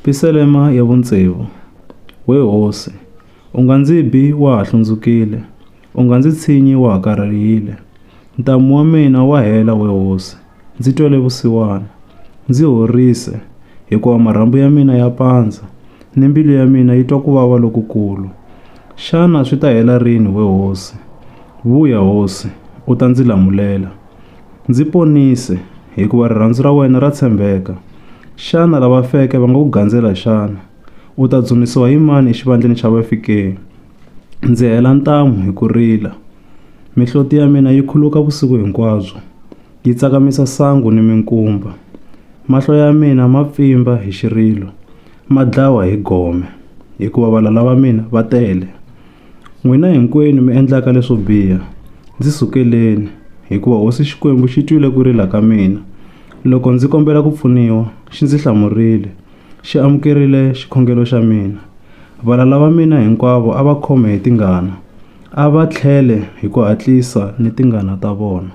Pisalema ya vutsevu. We hosi, u nga ndzi bi wa ha hlundzukile, u nga ndzi tshinyi wa ha karihile. Ntamu wa mina wa hela we hosi, ndzi twele vusiwana. Ndzi horise, hikuva marhambu ya mina ya pandza, ni mbilu ya mina yi twa ku vava lokukulu. Xana swi ta hela rini we hosi? Vuya hosi, u ta ndzi lamulela. Ndzi ponise, hikuva rirhandzu ra wena ra tshembeka. Xana lava feke va nga ku gandzela xana? U ta dzunisiwa hi mani exivandleni xa vafi ke? Ndzi hela ntamu hi ku rila. Mihloti ya mina yi khuluka vusiku hinkwabyo, yi tsakamisa sangu ni minkumba. Mahlo ya mina ma pfimba hi xirilo, ma dlawa hi gome, hikuva valala va mina va tele. N'wina hinkwenu mi endlaka leswo biha, ndzi sukeleni, hikuva hosi Xikwembu xi twile ku rila ka mina. Loko ndzi kombela ku pfuniwa, xi ndzi hlamurile, xi amukerile xikhongelo xa mina. Valala va mina hinkwavo a va khome hi tingana, a va tlhele hi ku hatlisa ni tingana ta vona.